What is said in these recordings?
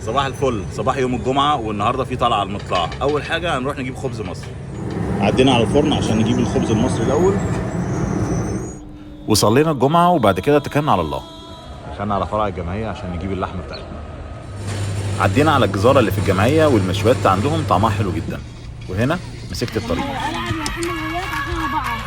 صباح الفل، صباح يوم الجمعة، والنهارده في طلعة على المطلعة. أول حاجة هنروح نجيب خبز مصري. عدينا على الفرن عشان نجيب الخبز المصري الأول، وصلينا الجمعة وبعد كده اتكلنا على الله. دخلنا على فرع الجمعية عشان نجيب اللحمة بتاعتنا. عدينا على الجزارة اللي في الجمعية، والمشويات عندهم طعمها حلو جدا. وهنا مسكت الطريق. العب يا محمد وياك عشان انا بعرف.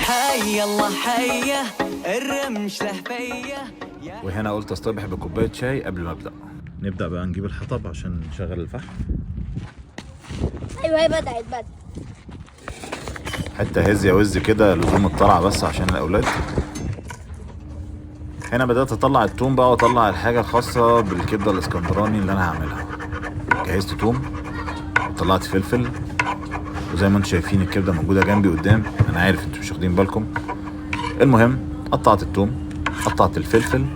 حي الله حيه الرمش لهفيه. وهنا قلت اصطبح بكوباية شاي قبل ما ابدأ. نبدأ بقى نجيب الحطب عشان نشغل الفحم. ايوه، هي بدات بدات. حتة هز يا وز كده لزوم الطلعة بس عشان الأولاد. هنا بدأت أطلع التوم بقى وأطلع الحاجة الخاصة بالكبدة الإسكندراني اللي أنا هعملها. جهزت توم وطلعت فلفل، وزي ما انتم شايفين الكبدة موجودة جنبي قدام. أنا عارف انتوا مش واخدين بالكم. المهم قطعت التوم، قطعت الفلفل،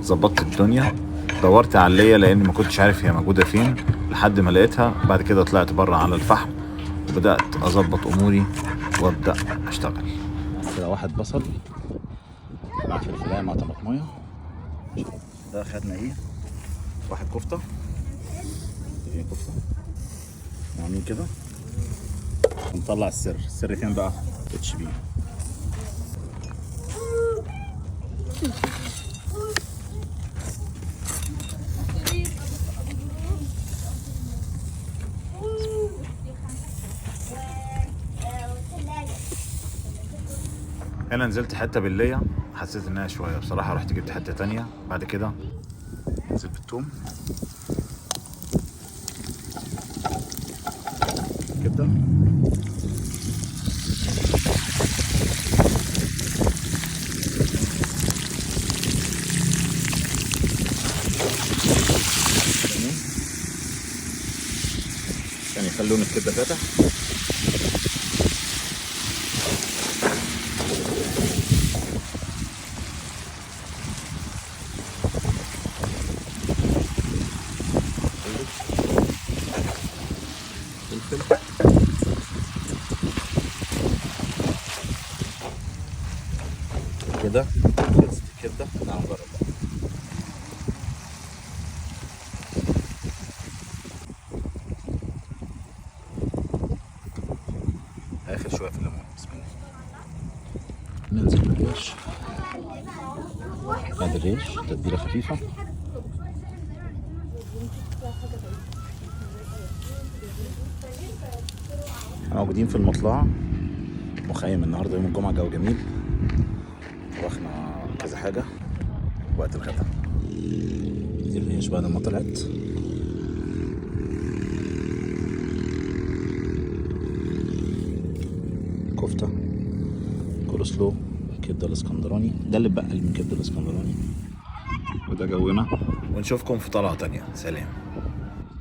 ظبطت الدنيا، دورت على اللية لأن ما كنتش عارف هي موجودة فين لحد ما لقيتها. بعد كده طلعت بره على الفحم وبدأت أظبط أموري وأبدأ أشتغل. كده واحد بصل مع فلفلاية مع طماطمية. ده خدنا إيه؟ واحد كفتة، ايه كفتة عاملين كده. ونطلع السر. السر فين بقى؟ HP. هنا نزلت حتة بالليه، حسيت انها شوية بصراحة، رحت جبت حتة تانية. بعد كده نزلت بالثوم، كبده، ليمون عشان يخلي لون الكبده فاتح. فلفل، كده خلصت الكبده. تعالوا نجرب بقى. اخر شوية في الليمون. بسم الله. ننزل بالريش. ادي الريش، تتبيله خفيفة. موجودين في المطلعة مخيم النهارده يوم الجمعة، جو جميل. طبخنا كذا حاجة. وقت الغداء. الريش بعد ما طلعت. كفتة، كولسلو، كبدة الاسكندراني، ده اللي بقى من كبدة الاسكندراني. وده جونا، ونشوفكم في طلعة تانية. سلام.